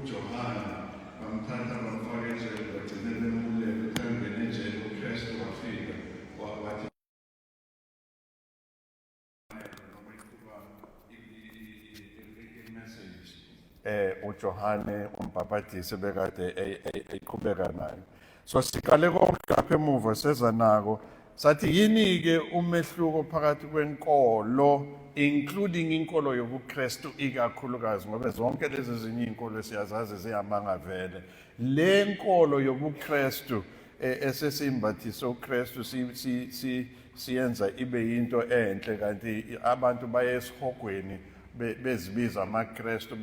uJohane bamthatha bamfaka ejele, bagcine bembulele. Uthi angene ejele uKristu wafika wathi noma iqhuba i-message uJohane umbhaphatisi bekade eqhubeka nayo. So siqale konke lapha emuva, seza nako, sathi yini-ke umehluko phakathi kwenkolo, including inkolo yobuKristu ikakhulukazi, ngoba zonke lezi ezinye iy'nkolo siyazazi ziyamanga vele. Le nkolo yobuKristu esesimbathise uKristu siyenza ibe yinto enhle, kanti abantu baye esihogweni bezibiza amaKristu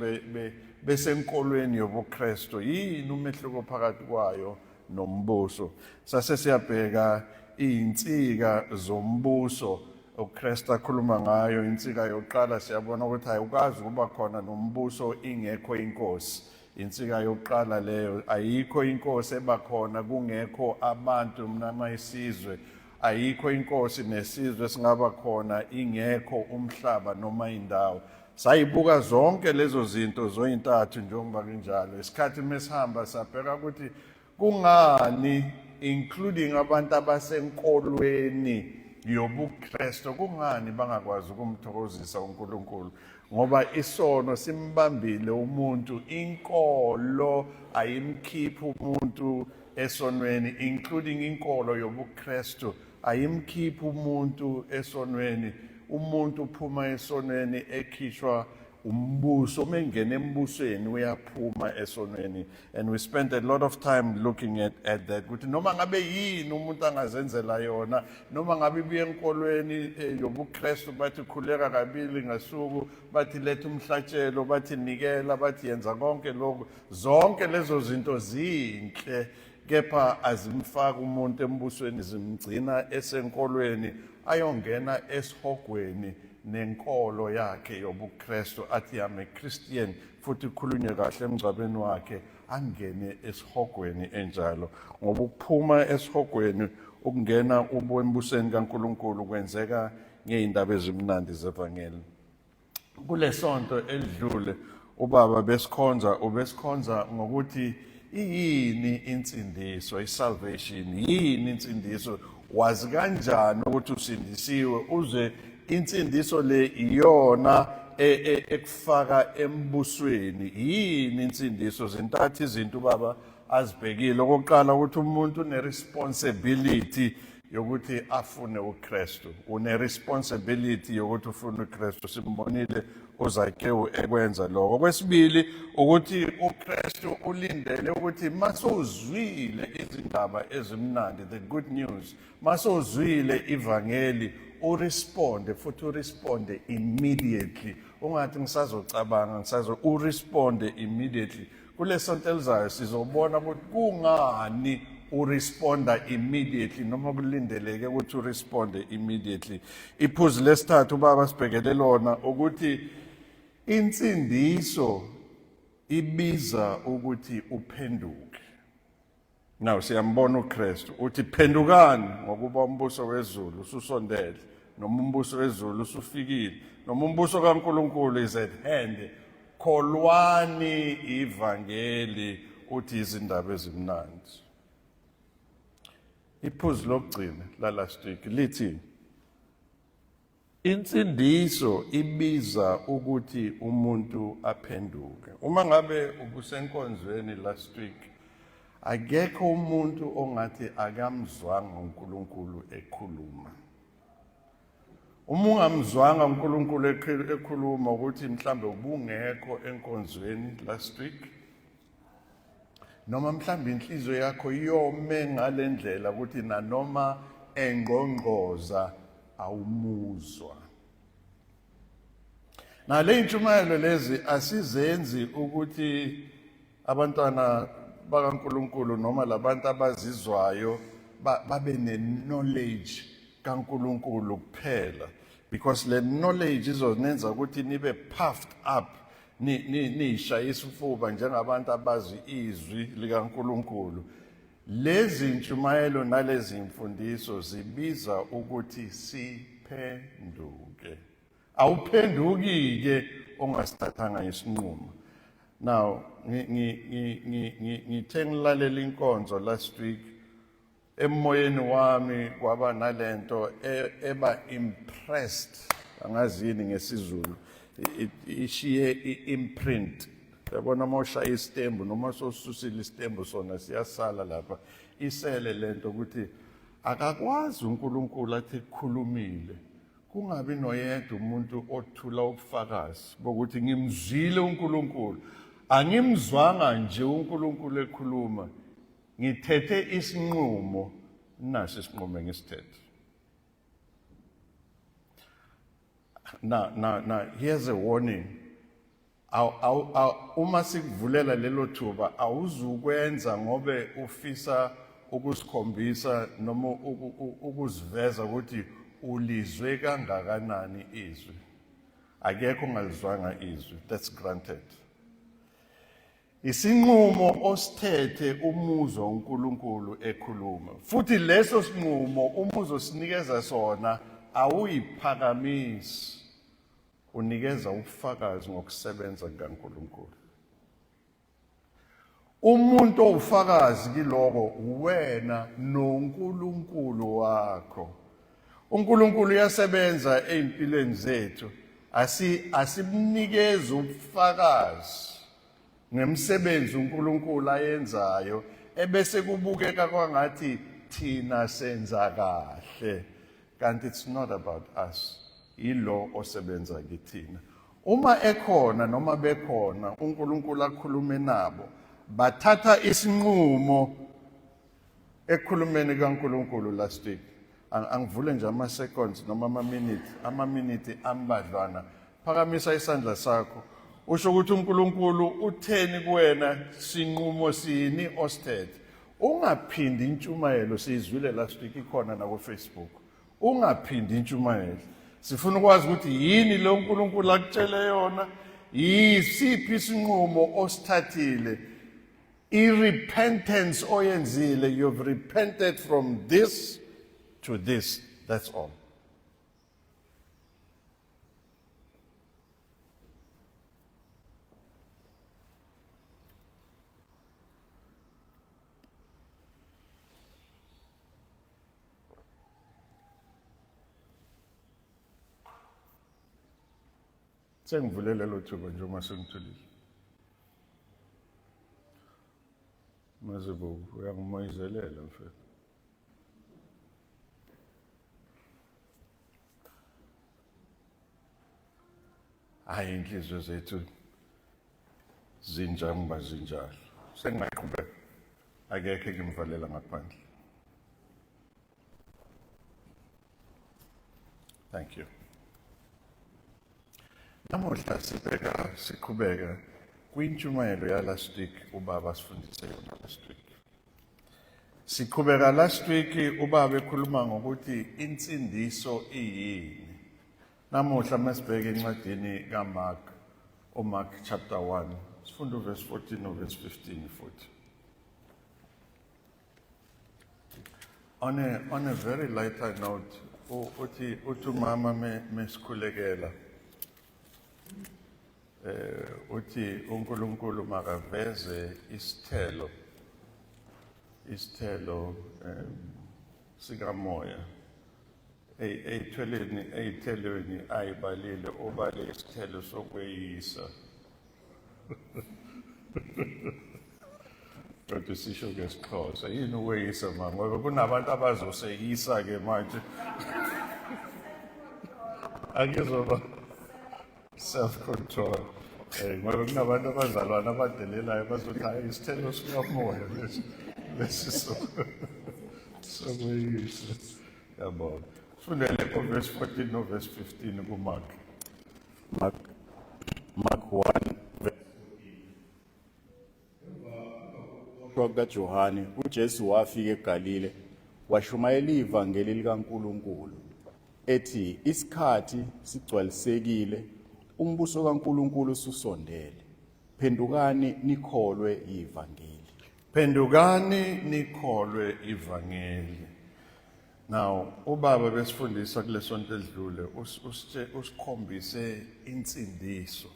besenkolweni yobuKristu. Yini umehluko phakathi kwayo nombuso? Sase siyabheka izinsika zombuso uKristu akhuluma ngayo. Insika yokuqala, siyabona ukuthi ayikwazi ukuba khona nombuso ingekho inkosi. Insika yokuqala leyo. Ayikho inkosi ebakhona kungekho abantu noma isizwe. Ayikho inkosi nesizwe singaba khona ingekho umhlaba noma indawo. Sayibuka zonke lezo zinto zoyintathu njengoba kunjalo. Isikhathi mesihamba sabheka ukuthi kungani, including abantu abasenkolweni yobuKristu, kungani bangakwazi ukumthokozisa uNkulunkulu, ngoba isono simbambile umuntu. Inkolo ayimkhiphi umuntu esonweni, including inkolo yobuKristu ayimkhiphi umuntu esonweni. Umuntu uphuma esonweni ekhishwa umbuso. Uma engena embusweni uyaphuma esonweni, and we spent a lot of time looking at that, ukuthi noma ngabe yini umuntu angazenzela yona, noma ngabe ibuye enkolweni yobuKristu, bathi khuleka kabili ngasuku, bathi letha umhlatshelo, bathi nikela, bathi yenza konke lokhu, zonke lezo zinto zinhle, kepha azimfaki umuntu embusweni, zimgcina esenkolweni, ayongena esihogweni nenkolo yakhe yobuKristu, athi, "I'm a Christian," futhi khulunywe kahle emngcwabeni wakhe, angene esihogweni enjalo, ngoba ukuphuma esihogweni ukungena embusweni kaNkulunkulu kwenzeka ngey'ndaba ezimnandi zevangeli. Kule sonto elidlule ubaba besikhonza, ubesikhonza ngokuthi iyini insindiso, isalvation. Yini insindiso? Wazi kanjani ukuthi usindisiwe? Uze insindiso le iyona ekufaka embusweni. Yini insindiso? Zintathu izinto ubaba azibhekile. Okokuqala, ukuthi umuntu une-responsibility yokuthi afune uKristu. Une-responsibility yokuthi ufune uKristu. Simbonile uZakewu ekwenza lokho. Okwesibili, ukuthi uKristu ulindele ukuthi masowuzwile izindaba ezimnandi, the good news, masowuzwile ivangeli, uresponde, futhi uresponde immediately. Ungathi ngisazocabanga, ngisazo, uresponde immediately. Kule sonto elizayo sizobona ukuthi kungani uresponda immediately noma kulindeleke ukuthi uresponde immediately. Iphuzu lesithathu ubaba sibhekele lona ukuthi insindiso ibiza ukuthi uphenduke. Now siyambona uKristu uthi, "Phendukani, ngokuba umbuso wezulu ususondele," noma umbuso wezulu usufikile, noma umbuso kaNkulunkulu is at hand. Kholwani ivangeli, uthi izindaba ezimnandi. Iphuzu lokugcina la last week lithi insindiso ibiza ukuthi umuntu aphenduke. Uma ngabe ubusenkonzweni last week, akekho umuntu ongathi akamzwanga uNkulunkulu ekhuluma. Uma ungamzwanga uNkulunkulu ekhuluma, ukuthi mhlambe ubungekho enkonzweni last week, noma mhlambe inhliziyo yakho yome ngalendlela ukuthi nanoma engqongqoza awumuzwa. Nale intshumayelo lezi asizenzi ukuthi abantwana bakaNkulunkulu noma labantu abazizwayo babe ne-knowledge kaNkulunkulu kuphela, because le knowledge izonenza ukuthi nibe puffed up, niyishaya isifuba njengabantu abazi izwi likaNkulunkulu. Lezi ntshumayelo nalezi mfundiso zibiza ukuthi siphenduke. Awuphenduki-ke ongasithathanga isinqumo. Now ngithe ngilalela inkonzo last week, emoyeni wami kwaba nalento eba impressed, angazi yini ngesiZulu, ishiye i-imprint. Yabona uma ushaya isitembu noma sowususile isitembu, sona siyasala lapha, isele lento ukuthi akakwazi uNkulunkulu athi kukhulumile kungabi noyedwa umuntu othula ubufakazi bokuthi ngimzwile uNkulunkulu. Angimzwanga nje uNkulunkulu ekhuluma, ngithethe isinqumo, nasi isinqumo engisithethe. Now, now, now, here's a warning. Uma sikuvulela lelo thuba, awuzukwenza ngobe ufisa ukusikhombisa noma ukuziveza ukuthi ulizwe kangakanani izwi. Akekho ongalizwanga izwi, that's granted. Isinqumo osithethe umuzwa uNkulunkulu ekhuluma, futhi leso sinqumo umuzwa osinikeza sona awuyiphakamisi, unikeza ubufakazi ngokusebenza kukaNkulunkulu. Umuntu owufakazi kiloko uwena noNkulunkulu wakho. uNkulunkulu uyasebenza ezimpilweni zethu, asi asimnikezi ubufakazi ngemisebenzi uNkulunkulu ayenzayo ebese kubukeka kwangathi thina senza kahle, kanti it's not about us, yilo osebenza kithina. Uma ekhona noma bekhona uNkulunkulu akhulume nabo, bathatha isinqumo ekukhulumeni kaNkulunkulu last week. Angivule nje ama seconds noma ama minutes, ama minute ambadlwana. Phakamisa isandla sakho usho ukuthi uNkulunkulu utheni kuwena, sinqumo sini osithethe. Ungaphindi intshumayelo, siyizwile last week, ikhona na ku Facebook. Ungaphindi intshumayelo, sifuna ukwazi ukuthi yini lo uNkulunkulu akutshele yona, yisiphi isinqumo osithathile, i-repentance oyenzile. You've repented from this to this, that's all. Sengivule lelo thuba nje uma sengithulile. Mazibuko, uyangimoyizelela mfethu. Hayi, inhliziyo zethu zinjengoba zinjalo. Sengingaqhubeka, akekho engimvalela ngaphandle. Thank you. Namuhla sibheka, siqhubeka kwintshumayelo ya last week ubaba sifundise yona last week. Siqhubeka last week ubaba ekhuluma ngokuthi insindiso iyini. Namuhla masibheke encwadini kaMark, uMark chapter 1, sifunda uverse 14 noverse 15 futhi. On a very lighter note, uthi umama mesikhulekela, uthi uNkulunkulu makaveze isithelo sikamoya eyithelweni ayibalile, ubale isithelo sokweyisa. Kodwa sisho ngesiXhosa yini ukweyisa ma, ngoba kunabantu abazoseyisa ke manje, angizoba self control, ngoba kunabantu abazalwana abadelelayo bazothi hayi, isithelo sikamoya lesi sokweyisa. Yabona, fundele ko-verse 14 no-verse 15 kuMark. Mark 1. KukaJohane, uJesu wafika eGalile, washumayela ivangeli likaNkulunkulu, ethi isikhathi sigcwalisekile, umbuso kaNkulunkulu ususondele, phendukani nikholwe ivangeli. Phendukani nikholwe ivangeli. Now ubaba besifundisa kulesonto edlule, usikhombise insindiso.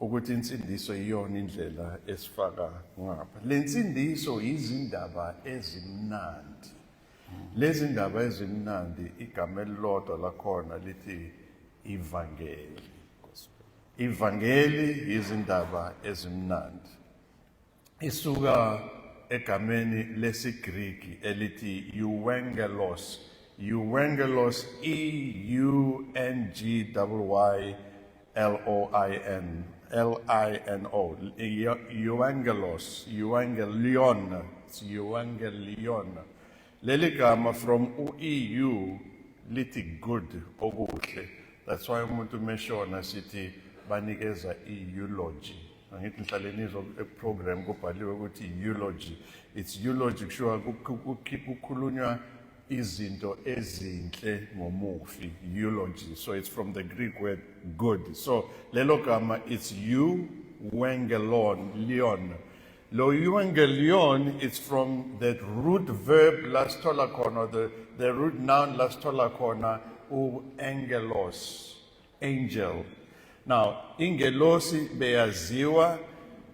Ukuthi insindiso iyona indlela esifaka ngapha. Lensindiso izindaba ezimnandi. Lezi ndaba ezimnandi, igama elilodwa lakhona lithi ivangeli. Ivangeli izindaba ezimnandi. Isuka egameni lesiGriki elithi euangelos. Euangelos, E U N G Y Y L O I N L I N O, euangelos, euangelion, it's euangelion. Leli gama from u-EU lithi good, okuhle. That's why umuntu meshona sithi banikeza i-eulogy. Angithi ngihlale nizwa program kubhaliwe ukuthi eulogy. It's eulogy, kushiwa kukhulunywa izinto ezinhle ngomufi, eulogy. So it's from the Greek word good. So lelo gama, it's euangelon, leon. Lo euangelion, it's from that root verb lasithola khona, the root noun lasithola khona u-angelos, angel. Now ingelosi beyaziwa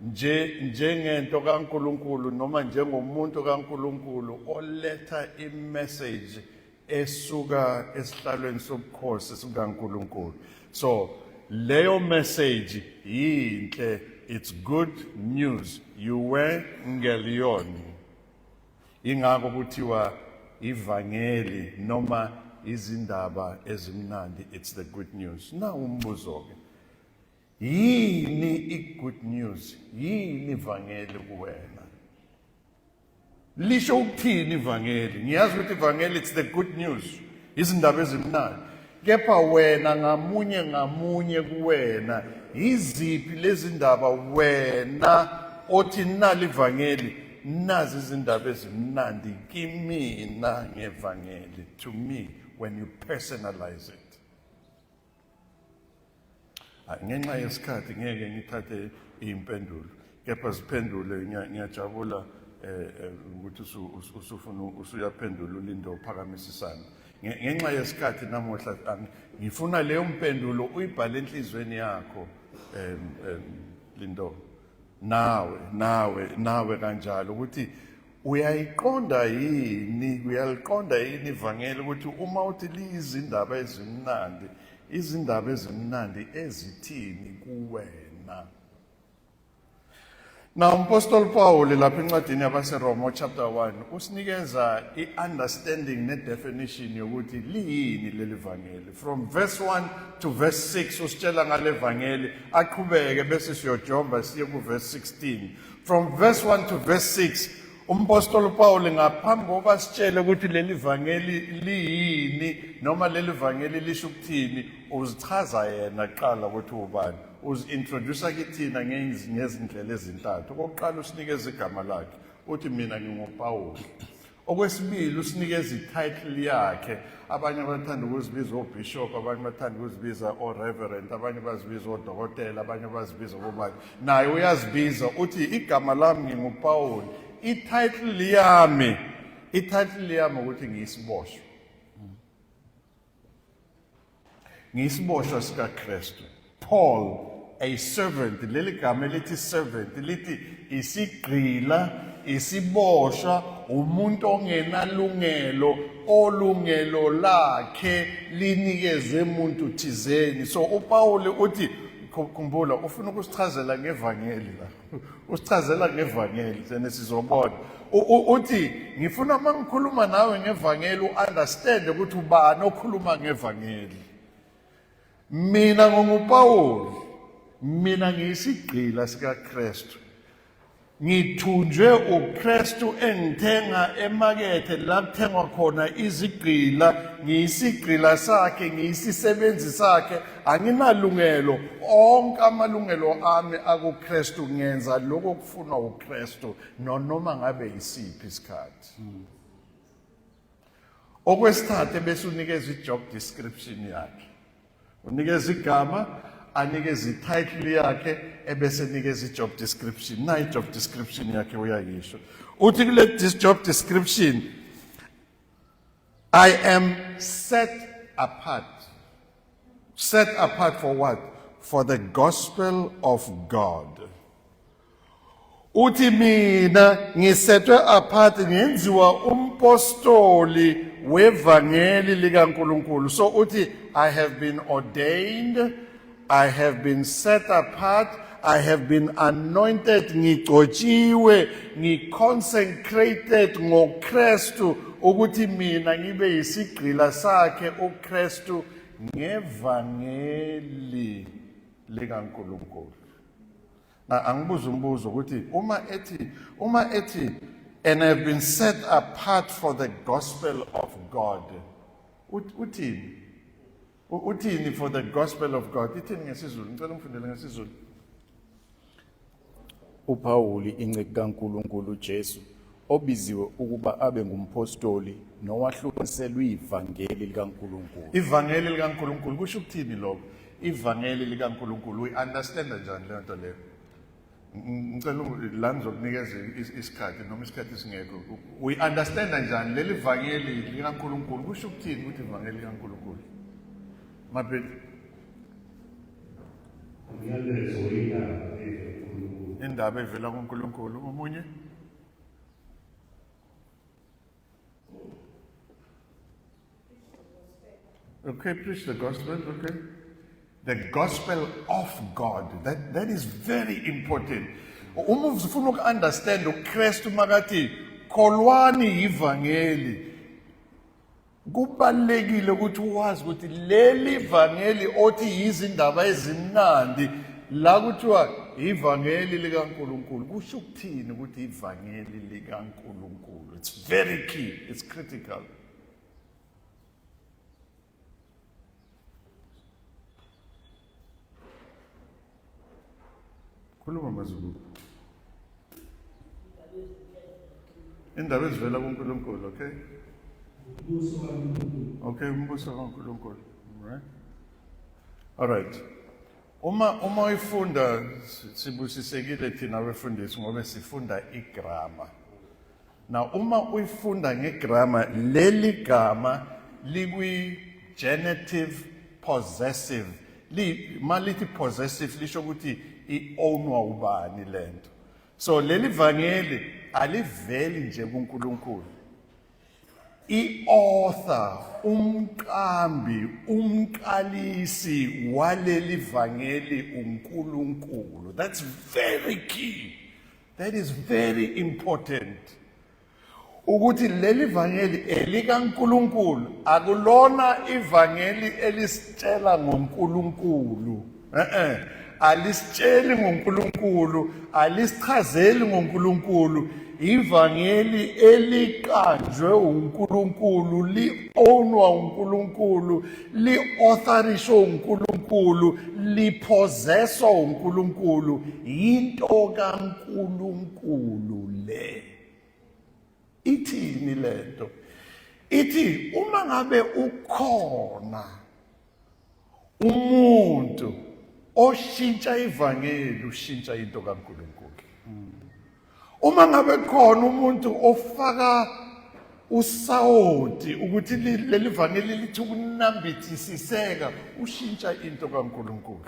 nje njengento kaNkuluNkulu noma njengomuntu kaNkuluNkulu oletha imessage esuka esihlalweni sobukhosi sikaNkuluNkulu. So leyo message yinhle, it's good news, euangelion. Ingakho kuthiwa ivangeli noma izindaba ezimnandi, it's the good news. Na umbuzo ke, yini i-good news? Yini ivangeli kuwena? Lisho ukuthini ivangeli? Ngiyazi ukuthi ivangeli, it's the good news, izindaba ezimnandi, kepha wena ngamunye ngamunye kuwena, yiziphi lezi ndaba wena othi nali ivangeli, nazi izindaba ezimnandi kimina ngevangeli? To me, when you personalize it. Ngenxa yesikhathi ngeke ngithathe impendulo, kepha ziphendule. Ngiyajabula ukuthi usufuna, usuyaphendula uLindo, uphakamisa isandla. Ngenxa yesikhathi namuhla ngifuna leyo mpendulo uyibhale enhlizweni yakho, Lindo, nawe, nawe, nawe kanjalo, ukuthi uyayiqonda yini, uyaliqonda yini ivangeli, ukuthi uma uthi liyizindaba ezimnandi, izindaba ezimnandi ezithini kuwena. Na umpostoli Paul lapha encwadini yabaseRoma chapter 1 usinikeza i-understanding ne-definition yokuthi liyini leli vangeli. From verse 1 to verse 6 usitshela ngale vangeli, aqhubeke bese siyojomba siye ku verse 16. From verse 1 to verse 6, umpostoli Paul, ngaphambi kokuba sitshele ukuthi leli vangeli liyini noma leli vangeli lisho ukuthini, uzichaza yena kuqala ukuthi ubani. Uzi-introduce kithina ngezindlela ezintathu. Okokuqala, usinikeza igama lakhe, uthi, "Mina nginguPaul." Okwesibili, usinikeza ititle yakhe. Abanye bathanda ukuzibiza obishop, abanye bathanda ukuzibiza o-reverend, abanye bazibiza odokotela, abanye bazibiza bobani. Naye uyazibiza, uthi, "Igama lami nginguPaul. Ititle yami ukuthi ngiyisiboshwa, ngiyisiboshwa sikaKristu." Paul, a servant. Leli gama elithi servant lithi isigqila, isiboshwa, umuntu ongenalungelo, olungelo lakhe linikezwe umuntu thizeni. So uPaul uthi, khumbula, ufuna ukusichazela ngevangeli la, usichazela ngevangeli, sene sizobona. Uthi, ngifuna uma ngikhuluma nawe ngevangeli u-understand ukuthi ubani okhuluma ngevangeli. Mina nginguPaul, mina ngiyisigqila sikaKristu, ngithunjwe uKristu engithenga emakethe la kuthengwa khona izigqila. Ngiyisigqila sakhe, ngiyisisebenzi sakhe, anginalungelo, onke amalungelo ami akuKristu. Ngenza lokho okufunwa uKristu noma ngabe isiphi isikhathi. Okwesithathu, bese unikeza i-job description yakhe. Unikeza igama, anikeze ititle yakhe, ebese enikeza i-job description. Na i-job description yakhe uyayisho, uthi kule this job description, "I am set apart." Set apart for what? for the gospel of God. Uthi mina ngisethwe apart ngenziwa umpostoli wevangeli likaNkuluNkulu. So uthi I have been ordained, I have been set apart, I have been anointed, ngigcotshiwe, ngiconsecrated ngoKristu ukuthi mina ngibe yisigqila sakhe uKristu ngevangeli likaNkuluNkulu. Na angibuza umbuzo ukuthi uma ethi and have been set apart for the gospel of God. Uthini? Uthini for the gospel of God? Ithini ngesiZulu? Ngicela ungifundele ngesiZulu. UPawuli inceku kaNkulunkulu Jesu obiziwe ukuba abe ngumpostoli nowahlukaniselwe ivangeli likaNkulunkulu. Ivangeli likaNkulunkulu kusho ukuthini lokho? Ivangeli likaNkulunkulu we understand kanjani leyo nto leyo? Ngicela la ngizokunikeza isikhathi noma isikhathi singekho. We understand kanjani leli vangeli likaNkulunkulu? Kusho ukuthini ukuthi ivangeli likaNkulunkulu? Mabheki. Umyalezo wendaba evela kuNkulunkulu. Indaba evela kuNkulunkulu. Omunye? Okay, preach the gospel, okay. The gospel of God. That is very important. Uma ufuna uku-understand uKristu makathi kholwani ivangeli, kubalulekile ukuthi wazi ukuthi leli vangeli othi yizindaba ezimnandi la kuthiwa ivangeli likaNkulunkulu kusho ukuthini ukuthi ivangeli likaNkulunkulu. It's very key, it's critical. Khuluma maZulu. Indaba ezivela kuNkulunkulu, okay? Umbuso kaNkulunkulu. Okay, umbuso kaNkulunkulu. Right? All right. Uma uyifunda, sibusisekile thina abefundisi ngoba sifunda igrammar. Now uma uyifunda ngegrammar, leli gama likwi genitive possessive. Li malithi possessive lisho ukuthi i-ownwa ubani lento. So leli vangeli aliveli nje kuNkulunkulu. I-author, umqambi, umqalisi waleli vangeli uNkulunkulu. That's very key. That is very important. Ukuthi leli vangeli elikaNkulunkulu akulona ivangeli elisitshela ngoNkulunkulu. Eh. Alisitsheli ngoNkulunkulu, alisichazeli ngoNkulunkulu. Ivangeli eliqanjwe uNkulunkulu, li-ownwa uNkulunkulu, li-authoriswe uNkulunkulu, lipossesswa uNkulunkulu, yinto kaNkulunkulu le. Ithini lento? Ithi uma ngabe ukhona umuntu oshintsha ivangeli, ushintsha into kaNkulunkulu. Uma ngabe khona umuntu ofaka usawoti ukuthi leli vangeli lithi ukunambithisiseka, ushintsha into kaNkulunkulu.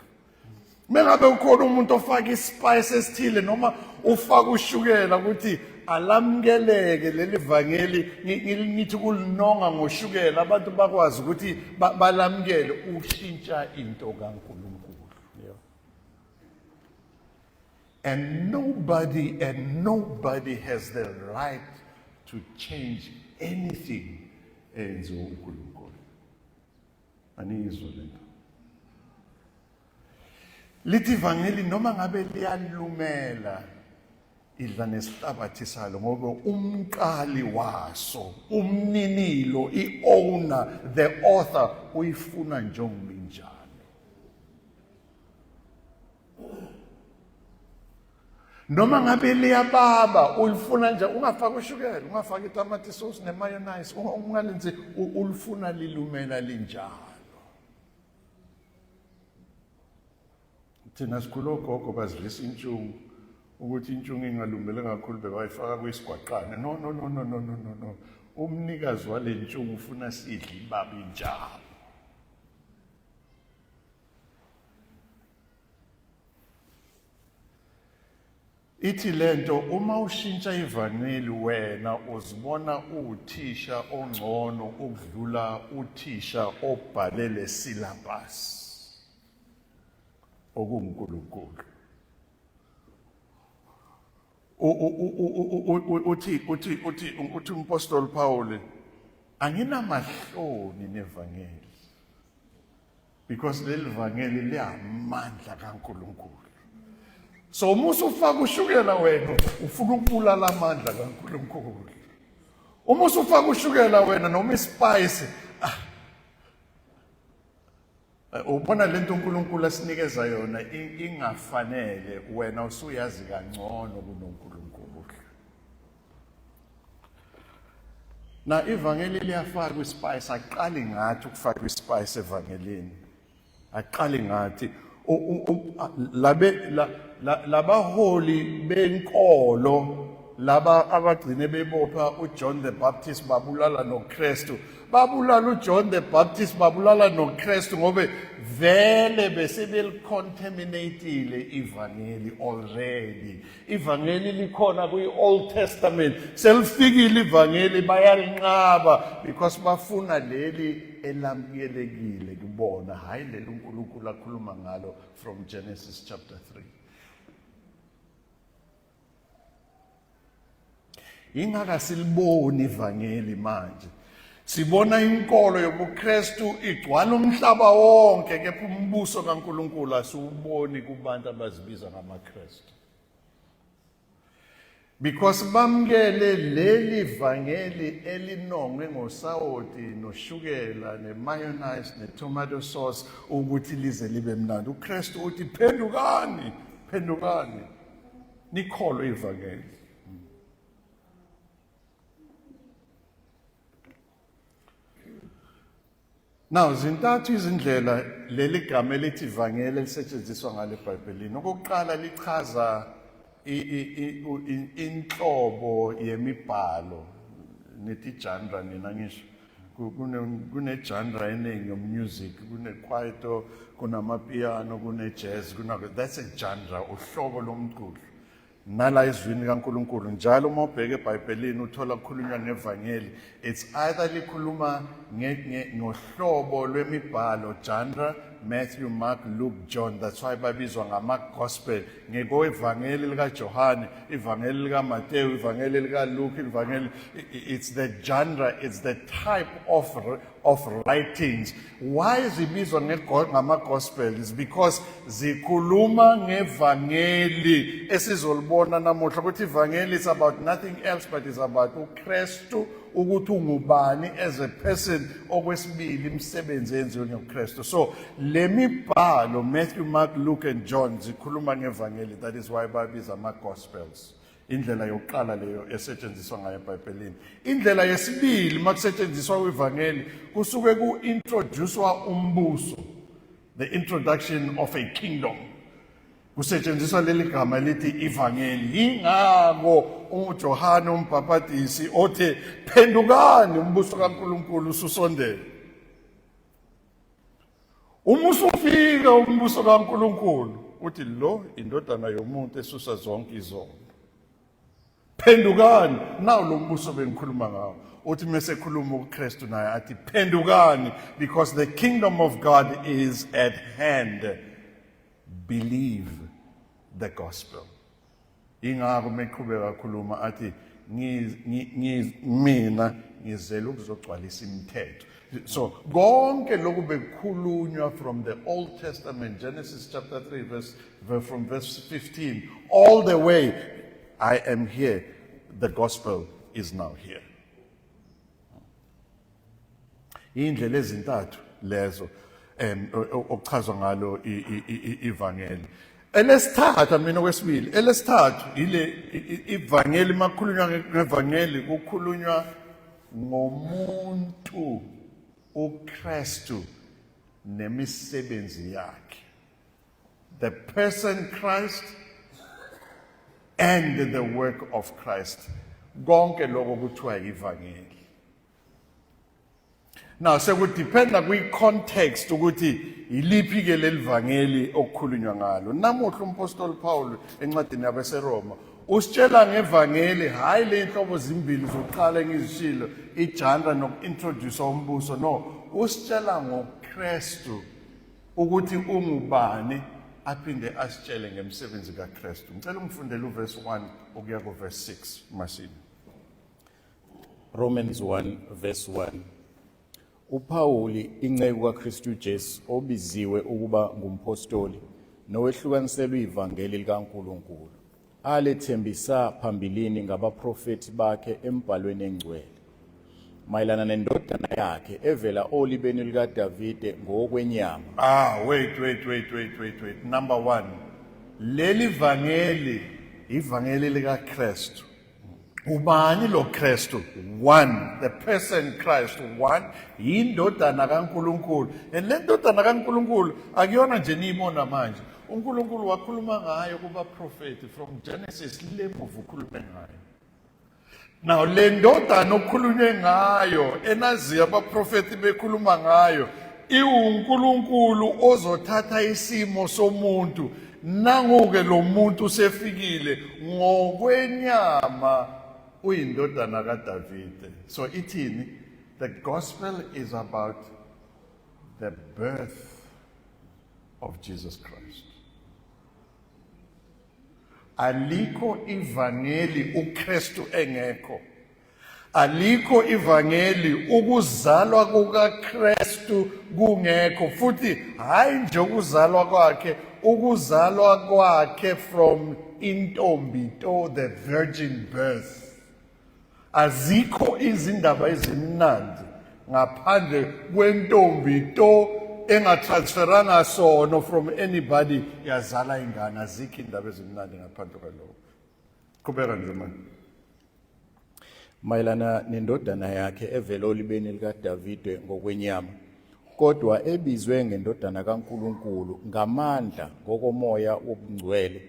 Mengabe ukhona umuntu ofaka ispice esithile noma ufaka ushukela ukuthi alamkeleke leli vangeli, ngithi kulinonga ngoshukela abantu bakwazi ukuthi balamkele, ushintsha into kaNkulunkulu. And nobody has the right to change anything eyenziwe uNkulunkulu. Aniyizwa lento. Lithi ivangeli noma ngabe liyalumela, idla nesihlabathi salo, ngoba umqali waso, umninilo, i-owner, the author, uyifuna njengoba injalo. Noma ngabe liyababa, ulifuna nje, ungafaki ushukela, ungafaki itamati sauce nemayonnaise, ungalenzi, ulifuna lilumela linjalo. Thina sikhula ogogo bazidlisa intshungu, ukuthi intshungu ingalumele kakhulu bebayifaka kwisigwaqane. No, no, no, no, no, no, no, no, umnikazi wale ntshungu ufuna sidle ibaba injalo. Ithi lento uma ushintsha ivangeli wena uzibona uwuthisha ongcono ukudlula uthisha obhale le syllabus okunguNkulunkulu. Uthi uthi uthi uthi umpostoli Paul, anginamahloni nevangeli because leli vangeli liyamandla kaNkulunkulu. So uma usufaka ushukela wena ufuna ukubulala amandla kaNkulunkulu. Uma usufaka ushukela wena noma ispice, ah, ubona lento uNkulunkulu asinikeza yona ingafanele, wena usuyazi kangcono kunoNkulunkulu. Na ivangeli liyafakwa ispice, aqali ngathi ukufaka ispice evangelini. Aqali ngathi labe labaholi benkolo laba abagcine bebopha uJohn the Baptist babulala noKristu, babulala uJohn the Baptist, babulala noKristu, ngobe vele bese belicontaminatile ivangeli already. Ivangeli likhona kwi-Old Testament, selifikile ivangeli, bayalinqaba because bafuna leli elamukelekile kubona, hhayi leli uNkulunkulu akhuluma ngalo from Genesis chapter 3. Ingaka siliboni ivangeli manje, sibona inkolo yobuKristu igcwala umhlaba wonke, kepha umbuso kaNkulunkulu asiwuboni kubantu abazibiza ngamaKristu, because bamukele leli vangeli elinongwe ngosawoti noshukela nemayonnaise netomato sauce ukuthi lize libe mnandi. UKristu uthi phendukani, phendukani nikholwe ivangeli. Now zintathu izindlela leli gama elithi ivangeli elisetshenziswa ngalo eBhayibhelini. Okokuqala, lichaza inhlobo yemibhalo, nithi genre nina, ngisho kune-genre eningi yomusic, kune-kwaito, kunamapiano, kune-jazz, kuna that's a genre, uhlobo lomculo. Nala ezwini kaNkulunkulu njalo uma ubheka eBhayibhelini uthola kukhulunywa ngevangeli, it's either likhuluma ngohlobo lwemibhalo, genre, Matthew, Mark, Luke, John. That's why babizwa ngama-gospel, ngekwevangeli likaJohane, ivangeli likaMateyu, ivangeli likaLuke, ivangeli. It's the genre, it's the type of writings. Why zibizwa ngama-gospel is because zikhuluma ngevangeli esizolibona namuhla, ukuthi ivangeli is about nothing else but is about uKristu, ukuthi ungubani as a person, okwesibili imisebenzi eyenziwe ngoKristu. So le mibhalo, Matthew, Mark, Luke and John, zikhuluma ngevangeli. That is why babiza ama-gospels. Indlela yokuqala leyo esetshenziswa ngayo eBhayibhelini. Indlela yesibili, makusetshenziswa ivangeli kusuke ku-introducewa umbuso, the introduction of a kingdom, kusetshenziswa leli gama elithi ivangeli. Yingako uJohane umbhaphatisi othi phendukani, umbuso kaNkulunkulu ususondele. Uma usufika umbuso kaNkulunkulu, uthi lo indodana yomuntu esusa zonke izono, phendukani. Nawu lo mbuso bengikhuluma ngawo. Uthi mese khuluma uKristu naye athi phendukani, because the kingdom of God is at hand, believe the gospel. Ingakho meqhubeka akhuluma athi mina ngizele ukuzogcwalisa imithetho. So konke lokhu bekukhulunywa from the Old Testament, Genesis chapter 3 verse from verse 15 all the way, I am here, the gospel is now here. Indlela ezintathu lezo okuchazwa ngalo ivangeli. Elesithathu, mina okwesibili, elesithathu ile ivangeli, makukhulunywa ngevangeli kukhulunywa ngomuntu uKristu nemisebenzi yakhe, the person Christ and the work of Christ. Konke lokho kuthiwa ivangeli. Now sekudependa kwi-context ukuthi yiliphi ke leli vangeli okukhulunywa ngalo. Namuhla umpostoli Paul encwadini yabaseRoma Usitshela ngevangeli, hhayi le nhlobo zimbili zokuqala engizishilo, ijandra noku-introduce umbuso. No, usitshela ngoKristu ukuthi ungubani, aphinde asitshele ngemisebenzi kaKristu. Ngicela ungifundele uverse 1 ukuya kuverse 6 Masini. Romans 1 verse 1. UPawuli, inceku kaKristu Jesu, obiziwe ukuba ngumpostoli nowehlukaniselwe ivangeli likaNkulunkulu, alethembisa phambilini ngabaprofethi bakhe embhalweni engcwele, mayelana nendodana yakhe evela olibeni likaDavide ngokwenyama. Ah, wait, wait, wait, wait, wait, wait. Number 1. Leli vangeli, ivangeli likaKristu. Ubani lo Kristu? One, the person Christ, one, yindodana kaNkulunkulu. And le ndodana kaNkulunkulu akuyona nje niyibona manje. UNkulunkulu wakhuluma ngayo kubaprofeti from Genesis le muva ukhulume ngayo. Now le ndodana okukhulunywe ngayo enaziyo abaprofeti bekhuluma ngayo iwuNkulunkulu ozothatha isimo somuntu. Nangu-ke lo muntu usefikile ngokwenyama, uyindodana kaDavide. So ithini? The gospel is about the birth of Jesus Christ. Alikho ivangeli uKristu engekho. Alikho ivangeli ukuzalwa kukaKristu kungekho, futhi hayi nje ukuzalwa kwakhe, ukuzalwa kwakhe from intombi to the virgin birth. Azikho izindaba ezimnandi ngaphandle kwentombi to engatransferanga sono from anybody yazala ingane. Azikho indaba ezimnandi ngaphandle kwalokho. Qhubeka nje manje. Mayelana nendodana yakhe evela olibeni likaDavide ngokwenyama, kodwa ebizwe ngendodana kaNkulunkulu ngamandla ngokomoya wobungcwele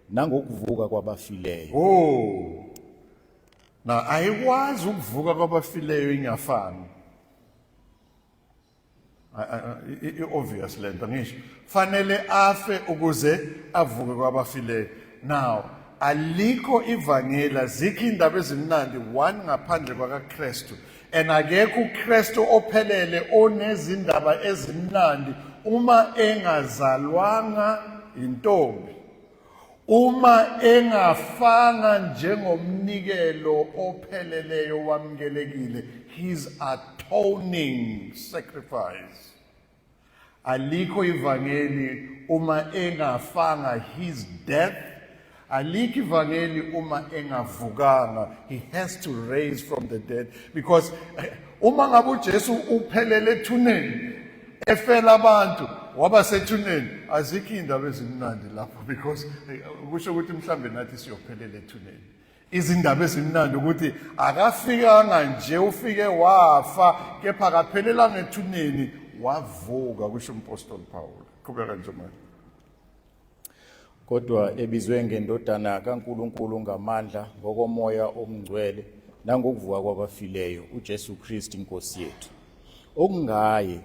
nangokuvuka kwabafileyo. Oh. Na ayikwazi ukuvuka kwabafileyo ingafani. I-obvious lento ngisho. Fanele afe ukuze avuke kwabafileyo. Now alikho ivangeli, azikho indaba ezimnandi one ngaphandle kwakaKristu. And akekho uKristu ophelele onezindaba ezimnandi uma engazalwanga intombi, uma engafanga njengomnikelo opheleleyo wamukelekile, his atoning sacrifice. Alikho ivangeli uma engafanga his death. Alikho ivangeli uma engavukanga. He has to raise from the dead, because uma ngabe uJesu uphelele ethuneni efela abantu waba sethuneni, azikho indaba ezimnandi lapho, because kusho ukuthi mhlambe nathi siyophelela ethuneni. Izindaba ezimnandi ukuthi akafikanga nje, ufike wafa, kepha akaphelelanga ethuneni, wavuka, kusho umpostoli Paul. Qhubeka nje manje. Kodwa ebizwe ngendodana kaNkulunkulu ngamandla ngokomoya omngcwele nangokuvuka kwabafileyo, uJesu Kristu inkosi yethu, okungaye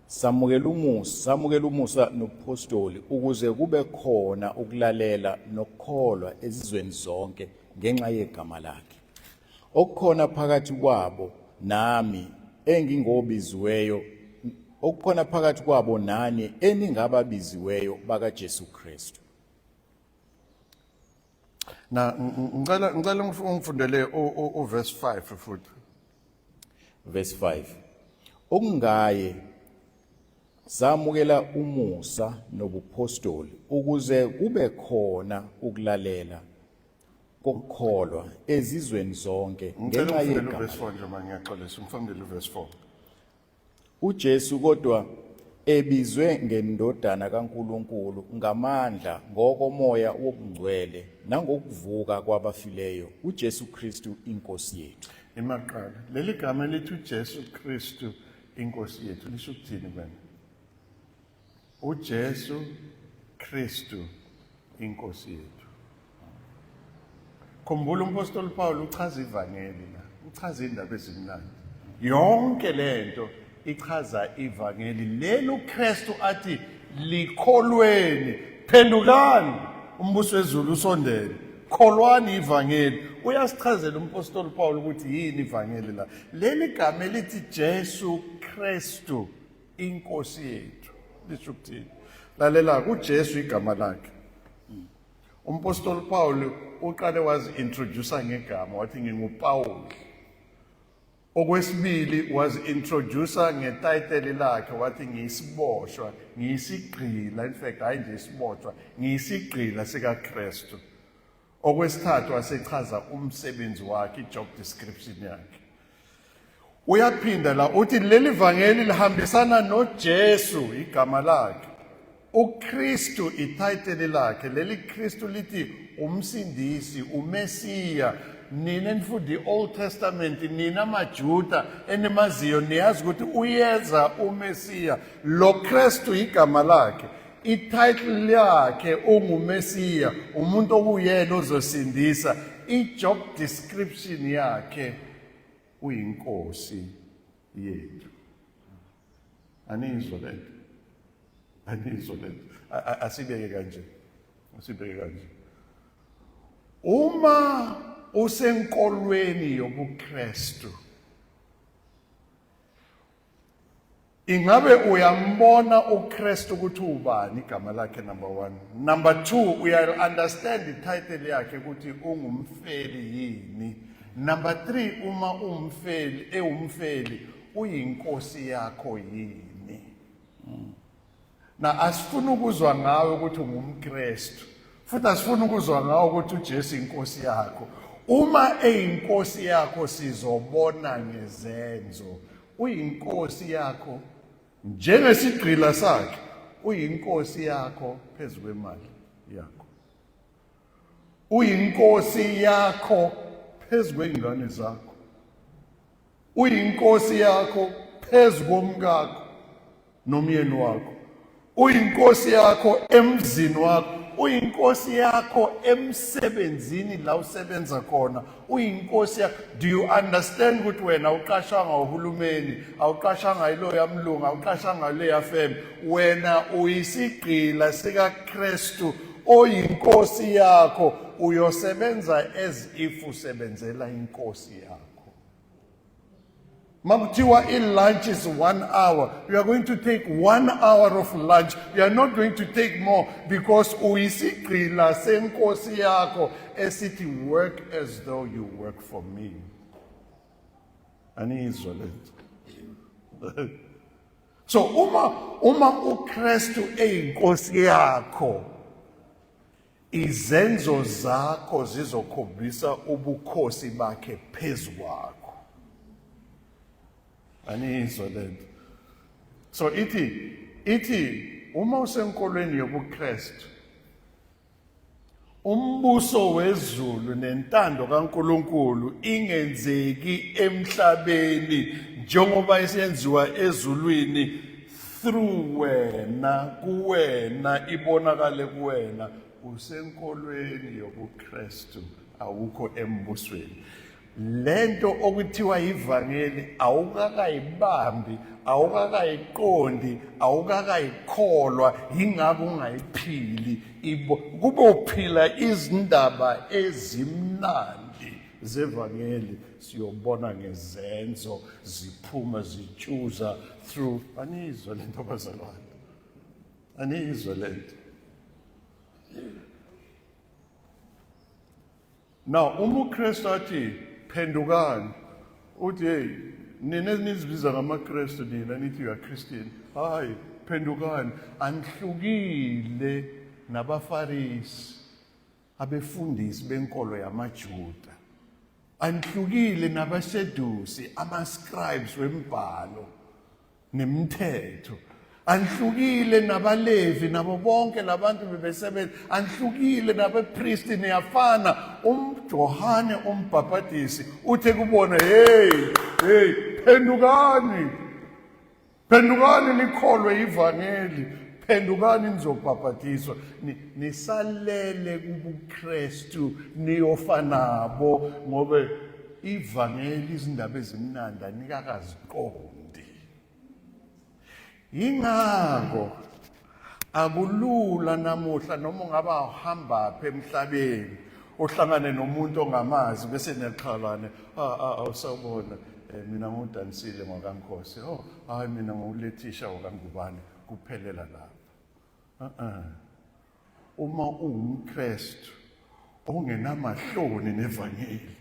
samukela umusa, samukela umusa nobupostoli, ukuze kube khona ukulalela nokukholwa ezizweni zonke ngenxa yegama lakhe, okukhona phakathi kwabo nami engingobiziweyo, okukhona phakathi kwabo nani eningababiziweyo bakaJesu Kristu. Na ngicela ungifundele uverse 5 futhi. Verse 5. Okungaye samukela umusa nobupostoli ukuze kube khona ukulalela kokukholwa ezizweni zonke Ngicela ngenxa ungifundele yegama. Uverse 4 nje manje, ngiyaxolisa, ungifundele uverse 4. UJesu kodwa ebizwe ngendodana kaNkulunkulu ngamandla ngokomoya wobungcwele nangokuvuka kwabafileyo, uJesu Kristu inkosi yethu. Imaqala. Leli gama elithi uJesu Kristu inkosi yethu lisho ukuthini kuwena? uJesu Kristu inkosi yethu. Khumbula umpostoli Paul uchaza ivangeli la, uchaza indaba ezimnandi. Yonke lento ichaza ivangeli leli uKristu athi likholweni, phendukani, umbuso wezulu usondele. Kholwani ivangeli. Uyasichazela umpostoli Paul ukuthi yini ivangeli la. Leli gama elithi Jesu Kristu inkosi yethu lisho ukuthini? Lalela kuJesu igama lakhe. Umpostoli Paul uqale wazi introduce ngegama wathi nginguPaul. Okwesibili wazi introduce ngetitle lakhe wathi ngiyisiboshwa, ngiyisigqila, in fact hayi nje isiboshwa, ngiyisigqila sikaKristu. Okwesithathu wasechaza umsebenzi wakhe, i-job description yakhe. Uyaphinda la uthi leli vangeli lihambisana noJesu igama lakhe. UKristu itayiteli lakhe leli Kristu lithi umsindisi uMesiya. Nina enifunda i-Old Testament, nina maJuda enimaziyo, niyazi ukuthi uyeza uMesiya. Lo Kristu igama lakhe, i-title yakhe unguMesiya, umuntu okuyena ozosindisa. I-job description yakhe uyinkosi yethu. Anizwa lento, anizwa lento. Asibeke kanje, asibeke kanje. Uma usenkolweni yobuKristu, ingabe uyambona uKristu ukuthi ubani igama lakhe? Number 1. Number 2, uya understand ititle yakhe ukuthi ungumfeli yini? Number 3, uma umfeli ewumfeli, uyinkosi yakho yini? Na asifuni ukuzwa ngawe ukuthi ungumKristu, futhi asifuni ukuzwa ngawe ukuthi uJesu inkosi yakho. Uma eyinkosi yakho sizobona ngezenzo. Uyinkosi yakho njengesigqila sakhe, uyinkosi yakho phezu kwemali yakho, uyinkosi yakho phezu kwey'ngane zakho, uyinkosi yakho phezu komkakho nomyeni wakho, uyinkosi yakho emzini wakho, uyinkosi yakho emsebenzini la usebenza khona, uyinkosi yakho. Do you understand ukuthi wena awuqashwanga uhulumeni, awuqashwanga yiloya mlungu, awuqashwanga leya fem, wena uyisigqila sikaKristu oyinkosi yakho. Uyosebenza as if usebenzela inkosi yakho. Makuthiwa i-lunch is 1 hour, you are going to take 1 hour of lunch. You are not going to take more because uyisigqila senkosi yakho esithi work as though you work for me. Aniyizwa lento. So uma uKristu eyinkosi yakho, izenzo zakho zizokhombisa ubukhosi bakhe phezu kwakho. Aniyizwa lento. So ithi uma usenkolweni yobuKristu, umbuso wezulu nentando kaNkuluNkulu ingenzeki emhlabeni njengoba isenziwa ezulwini through wena, kuwena, ibonakale kuwena. Usenkolweni yobuKristu, awukho embusweni. Lento okuthiwa ivangeli awukakayibambi, awukakayiqondi, awukakayikholwa, yingakho ungayiphili. Kube uphila izindaba ezimnandi zevangeli, siyobona ngezenzo ziphuma zitshuza through. Aniyizwa lento bazalwane, aniyizwa lento. Now uma uKristu athi phendukani, uthi hey, nina enizibiza ngamaKristu, nina nithi you are Christian, hayi phendukani, anihlukile nabaFarisi, abefundisi benkolo yamaJuda, anihlukile nabaSedusi, ama-scribes wembhalo nemithetho, anihlukile nabaLevi nabo bonke labantu bebesebenza, anihlukile nabepristi, niyafana. UJohane umbhabhadisi uthe kubona, hey hey, phendukani, phendukani nikholwe ivangeli, phendukani nizobhabhadiswa. Nisalele kubuKristu, niyofa nabo, ngoba ivangeli izindaba ezimnandi anikakaziqondi. Yingakho akulula namuhla, noma ungaba uhamba phi emhlabeni. Uhlangane nomuntu ongamazi bese niyaqhalane. Ah ah awusawubona. Eh, mina ngudanisile ngwakankosi. Oh, hayi mina ngulethisha wakangubane kuphelela lapho. Uh-uh. Uma uwumKristu ongenamahloni nevangeli,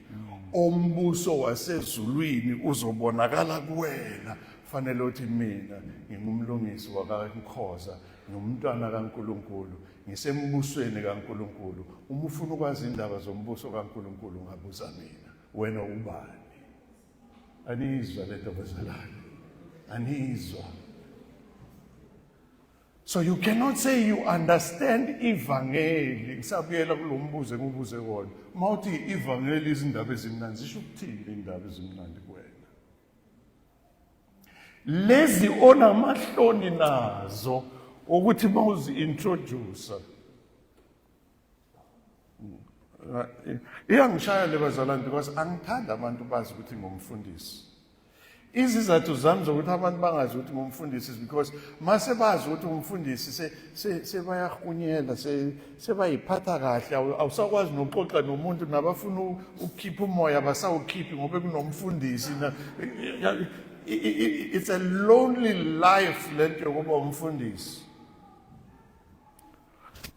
ombuso wasezulwini uzobonakala kuwena, fanele uthi mina ngingumlungisi wakaNkhoza, ngumntwana kaNkuluNkulu, ngisembusweni kaNkuluNkulu. Uma ufuna ukwazi indaba zombuso kaNkuluNkulu ungabuza mina. Wena ubani? Anizwa lento bazalwane, anizwa. So you cannot say you understand ivangeli. Ngisabuyela kulo mbuzo engibuze wona. Uma uthi ivangeli izindaba ezimnandi, zisho ukuthini indaba ezimnandi kuwena? Lezi onamahloni nazo ukuthi mawuzi-introduce iyangishaya le bazalwane because angithandi abantu bazi ukuthi ngumfundisi. Izizathu zami zokuthi abantu bangazi ukuthi ngumfundisi is because mase bazi ukuthi umfundisi sebayahunyela, sebayiphatha kahle, awusakwazi nokuxoxa nomuntu, nabafuna ukukhipha umoya basawukhiphi ngoba kunomfundisi. It's a lonely life lento yokuba umfundisi.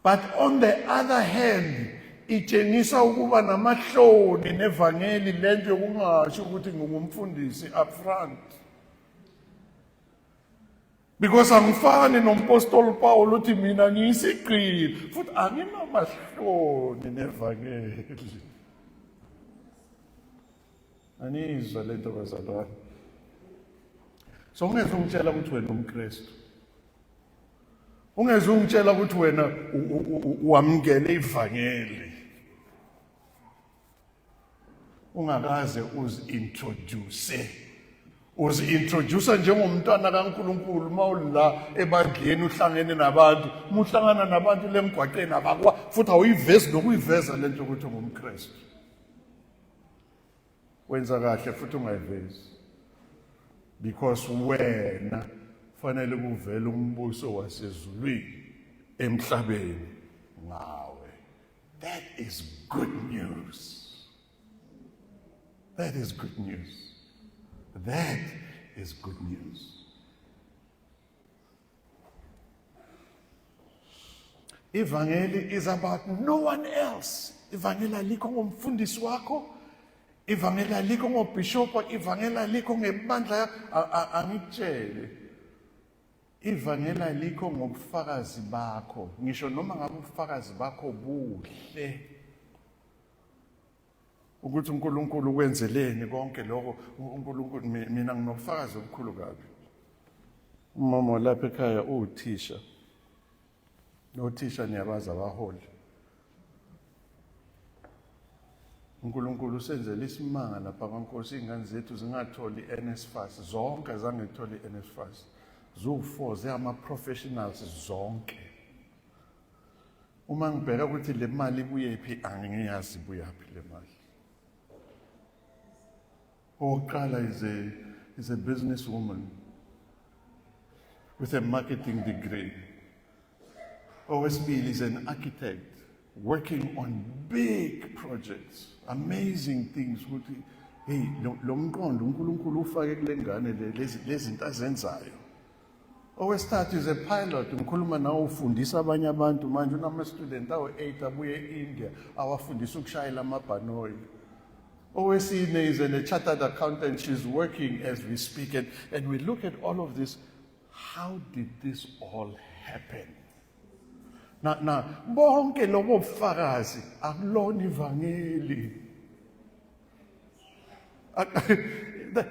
But on the other hand, itshengisa ukuba namahloni nevangeli lento yokungasho ukuthi ngingumfundisi up front. Because angifani nompostoli Paul uthi mina ngiyisigqili futhi anginamahloni nevangeli. Anizwa lento bazalwane. So ungeze ungitshela ukuthi wena umKristu. Ungeze ungitshela ukuthi wena wamukele ivangeli. Ungakaze uzi-introduce. Uzi-introduce njengomntwana kaNkulunkulu uma ula ebandleni uhlangene nabantu, uma uhlangana nabantu lemgwaqeni abakwa futhi awuyivezi nokuyiveza lento ukuthi ungumKristu. Wenza kahle futhi ungayivezi because wena fanele kuvele umbuso wasezulwini emhlabeni ngawe. That is good news. That is good news. That is good news. Ivangeli is about no one else. Ivangeli alikho ngomfundisi wakho. Ivangeli alikho ngobishopha, ivangeli alikho ngebandla. Angikutshele. Ivangeli alikho ngobufakazi bakho. Ngisho noma ngabe ubufakazi bakho buhle. Ukuthi uNkulunkulu ukwenzeleni konke lokho uNkulunkulu, mina nginobufakazi obukhulu kabi. Umama lapha ekhaya uwuthisha. Nothisha niyabazi abaholi. uNkulunkulu usenzele isimanga lapha kwaNkosi, iy'ngane zethu zingatholi i-NSFAS zonke, azange ithole i-NSFAS, ziwu-4 zingama-professionals zonke. Uma ngibheka ukuthi le mali ibuyephi, angiyazi ibuyaphi le mali. Owokuqala is a business woman with a marketing degree. Owesibili is an architect working on big projects, amazing things ukuthi hey lo mqondo uNkulunkulu ufake kule ngane lezi zinto azenzayo. Owesithathu is a pilot, ngikhuluma nawe ufundisa abanye abantu manje, unama-student awu-8 abuye e-India awafundisa ukushayela amabhanoyi. Owesine is a chartered accountant, she's working as we speak, and we look at all of this. How did this all happen? Na bonke lobo bufakazi akulona ivangeli.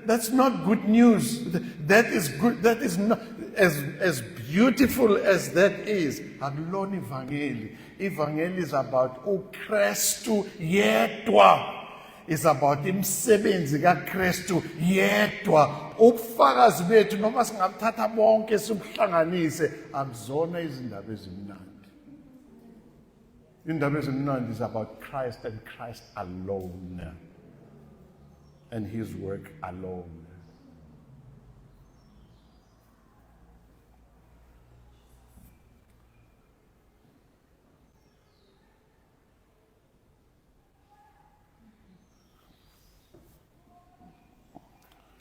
That's not good news. That is good. That is not as beautiful as that is. Akulona ivangeli. Ivangeli is about uKristu yedwa. Is about imisebenzi kaKristu yedwa. Ubufakazi bethu noma singabuthatha bonke sibuhlanganise akuzona izindaba ezimnandi. Indaba ezimnandi is about Christ and Christ alone and his work alone.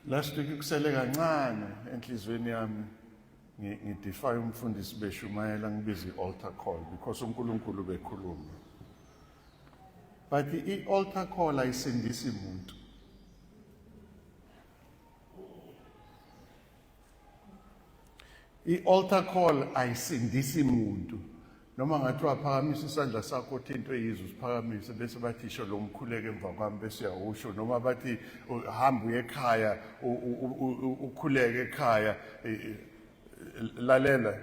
Last week kusele kancane enhlizweni yami ngidefy umfundisi beshumayela ngibiza i-altar call because uNkulunkulu bekhuluma. But i-altar call ayisindisi muntu. I-altar call ayisindisi muntu. Noma ngathiwa phakamisa isandla sakho uthi into eyizo usiphakamise bese bathi isho lo mkhuleko emva kwami bese uyawusho noma bathi hamba uye ekhaya ukhuleke ekhaya lalela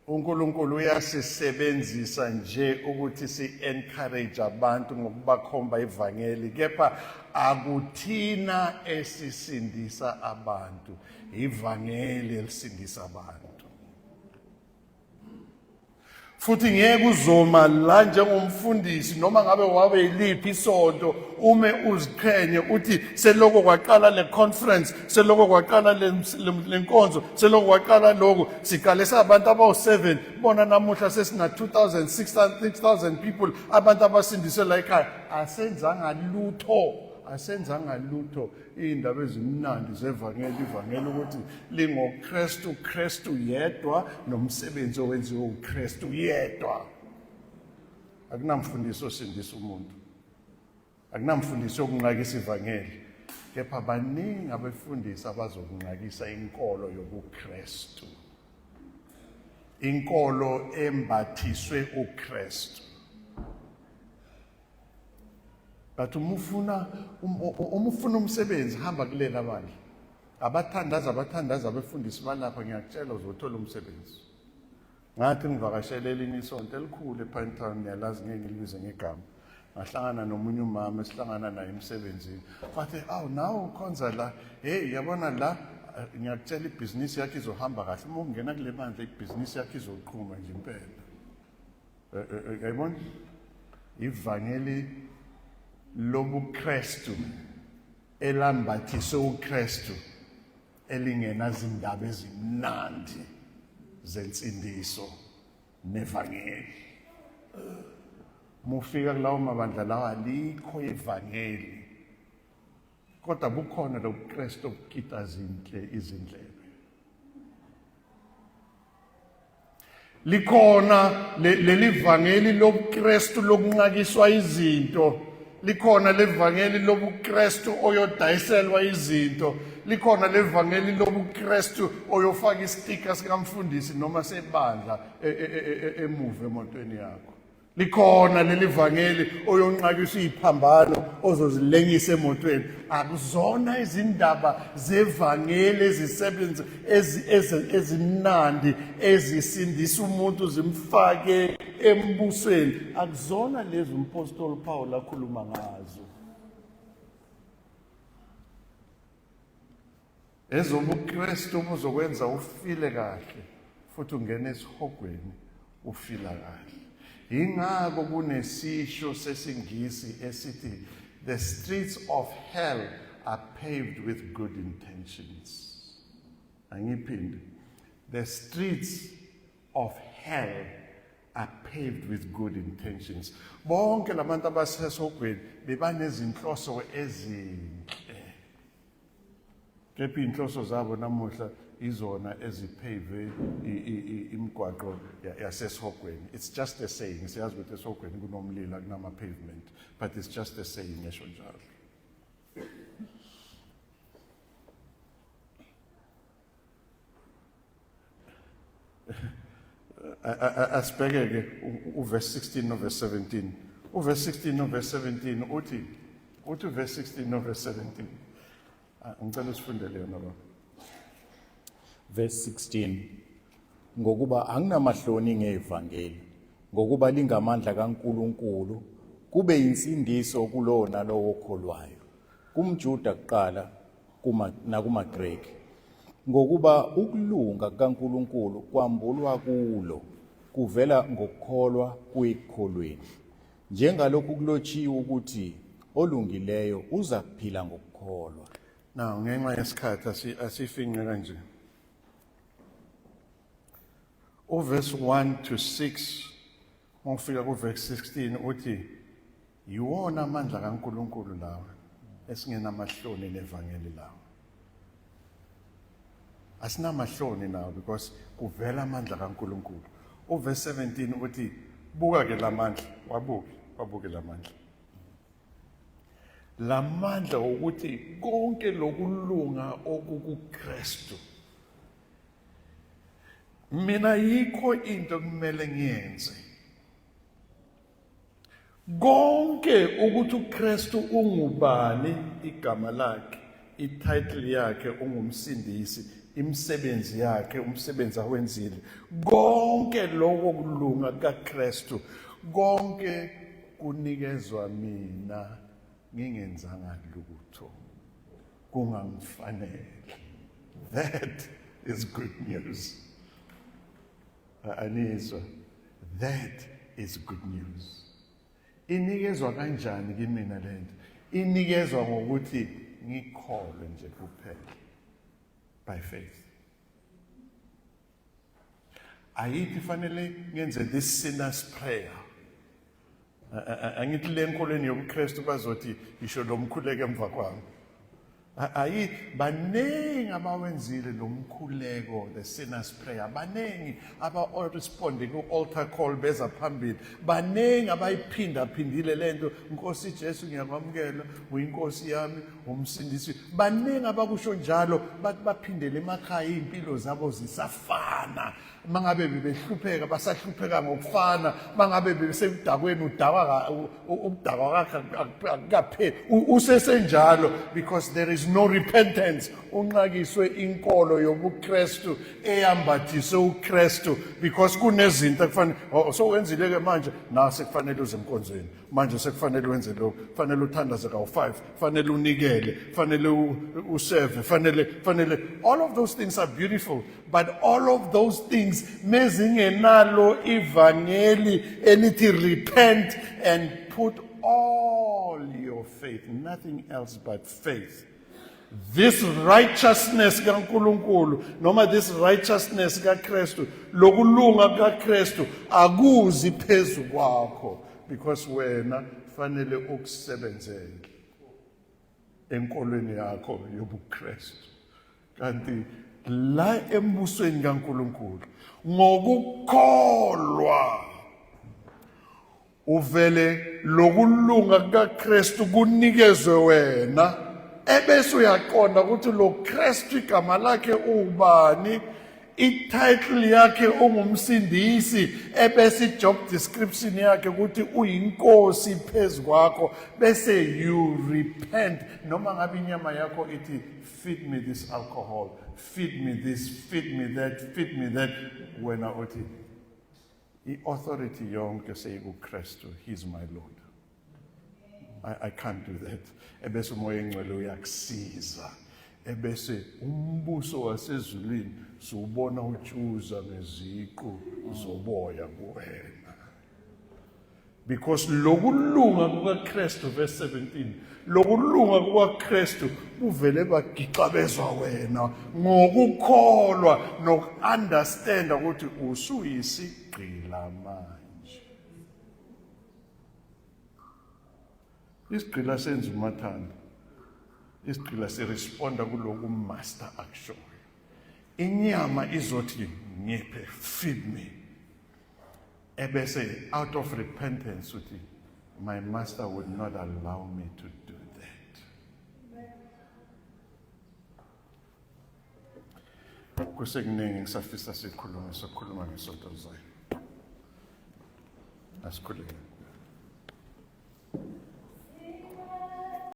uNkulunkulu uyasisebenzisa nje ukuthi si-encourage abantu ngokubakhomba ivangeli kepha akuthina esisindisa abantu ivangeli elisindisa abantu Futhi ngeke uzoma la njengomfundisi noma ngabe wabe yiliphi isonto ume uziqhenye uthi seloko kwaqala le conference seloko kwaqala le nkonzo seloko kwaqala lokhu siqale sabantu abawu-7 bona namuhla sesina 2000 6000 people abantu abasindiswe la ekhaya asenzanga lutho asenzanga lutho Iy'ndaba ezimnandi zevangeli, ivangeli ukuthi lingoKristu, Kristu yedwa nomsebenzi owenziwe uKristu yedwa. Akunamfundiso osindisa umuntu. Akunamfundiso yokunqakisa ivangeli. Kepha baningi abefundisi abazokunqakisa inkolo yobuKristu. Inkolo embathiswe uKristu. But uma ufuna uma ufuna umsebenzi hamba kulela bandla. Abathandaza abathandaza abefundisi balapha ngiyakutshela uzothola umsebenzi. Ngathi ngivakashele elinye isonto elikhulu ePinetown ngiyalazi ngeke ngilibize ngegama. Ngahlangana nomunye umama esihlangana naye emsebenzini. Wathi awu nawe ukhonza la. Hey yabona la ngiyakutshela ibhizinisi yakho izohamba kahle uma ungena kule bandla ibhizinisi yakho izoqhuma nje impela. Yayibona ivangeli lobuKristu elambathiswe uKristu elingenazindaba ezimnandi zensindiso nevangeli. Mufika kulawo mabandla lawa alikho ivangeli kodwa bukhona lobuKristu obukita zinhle izindlebe. Likhona leli vangeli lobuKristu lokunqakiswa izinto likhona levangeli lobuKristu oyodayiselwa izinto likhona levangeli lobuKristu oyofaka isitika sikamfundisi noma sebandla e, e, e, emuva emotweni yakho Likhona leli vangeli oyonqakiswa iziphambano ozozilengisa emotweni. Akuzona izindaba zevangeli ezisebenza ezimnandi ezisindisa umuntu zimfake embusweni. Akuzona lezi umpostoli Paul akhuluma ngazo. EzobuKristu buzokwenza ufile kahle futhi ungene esihogweni ufila kahle. Yingakho kunesisho sesiNgisi esithi the streets of hell are paved with good intentions. Angiphinde. The streets of hell are paved with good intentions. Bonke labantu abasesihogweni bebanezinhloso ezinhle. Kepha iy'nhloso zabo namuhla izona eziphave imigwaqo yasesihogweni. It's just a saying. Siyazi ukuthi esihogweni kunomlilo akunama-pavement, but it's just a saying esho njalo. Asibheke-ke uverse 16 noverse 17. Uverse 16 noverse 17 uthi uthi uverse 16 noverse 17. Ah, ngicela usifundele yona baba. Verse 16 Ngokuba anginamahloni ngevangeli ngokuba lingamandla kaNkuluNkulu kube insindiso kulowo nalowo okholwayo kumJuda kuqala kuma nakumaGreki ngokuba ukulunga kukaNkuluNkulu kwambulwa kulo kuvela ngokukholwa kuyikukholweni njengalokhu kulotshiwe ukuthi olungileyo uza kuphila ngokukholwa. Now ngenxa yesikhathi asifinqe kanje. Uverse 1 to 6 mawufika kuverse 16 uthi yiwona amandla kaNkuluNkulu lawa esingenamahloni nevangeli lawo. Asinamahloni nawo because kuvela amandla kaNkulunkulu. Uverse 17 uthi buka ke lamandla, wabuke, wabuke lamandla. Lamandla ukuthi konke lokulunga okukuKristu. Mina yikho into kumele ngiyenze. Konke ukuthi uKristu ungubani igama lakhe, ititle yakhe ungumsindisi, imisebenzi yakhe, umsebenzi awenzile. Konke lokho kulunga kaKristu, konke kunikezwa mina ngingenzanga lutho. Kungangifanele. That is good news. Anizwa. That is good news. Inikezwa kanjani kimina lento? Inikezwa ngokuthi ngikholwe nje kuphela. By faith. Ayithi fanele ngenze this sinner's prayer. Angithi le nkolweni yobuKristu bazothi isho lo mkhuleko emva kwami. Ayi baningi abawenzile lo mkhuleko, the sinner's prayer. Baningi aba-responde ku-altar call beza phambili. Baningi abayiphinda phindile lento, Nkosi Jesu ngiyakwamukela, uyinkosi yami, umsindisi. Baningi abakusho njalo, bathi baphindele emakhaya izimpilo zabo zisafana. Mangabe bebehlupheka basahlupheka ngokufana, mangabe bebesekudakweni udakwa ukudakwa kwakhe akukapheli, usesenjalo because there is no repentance. Unqakiswe inkolo yobuKristu eyambathiswe uKristu because kunezinto ekufanele, oh, so wenzile ke manje, nase kufanele uze enkonzweni manje, sekufanele wenze lokhu, kufanele uthandaze kawu-5, fanele unikele, fanele useve, fanele all of those things are beautiful, but all of those things mezingenalo ivangeli elithi repent and put all your faith, nothing else but faith. This righteousness kaNkuluNkulu noma this righteousness kaKristu, lokulunga kaKristu akuzi phezu kwakho because wena fanele ukusebenzele enkolweni yakho yobuKristu. Kanti la embusweni kaNkuluNkulu ngokukholwa uvele lokulunga kukaKristu kunikezwe wena, ebese uyaqonda ukuthi lo Kristu igama lakhe ubani, ititle yakhe ungumsindisi, ebese ijob description yakhe ukuthi uyinkosi phezu kwakho, bese you repent. Noma ngabe inyama yakho ithi feed me this alcohol, feed me this, feed me that, feed me that, wena uthi i-authority yonke seyikuKristu, he's my Lord, I can't do that. Ebese uMoya engcwele uyakusiza, ebese umbuso wasezulwini siwubona utshuza ngeziqu zoboya kuwena because lokulunga kukaKristu, verse 17, lokulunga kukaKristu kuvele bagixabezwa wena ngokukholwa nokunderstand ukuthi usuyisigqila manje. Isigqila senza umathanda, isigqila siresponda kuloku master akushoyo. Inyama izothi ngiphe, feed me, ebese out of repentance uthi my master would not allow me to do that. Kusekuningi ngisafisa sikhulume, sokhuluma ngesonto lizayo. Asikhuleke.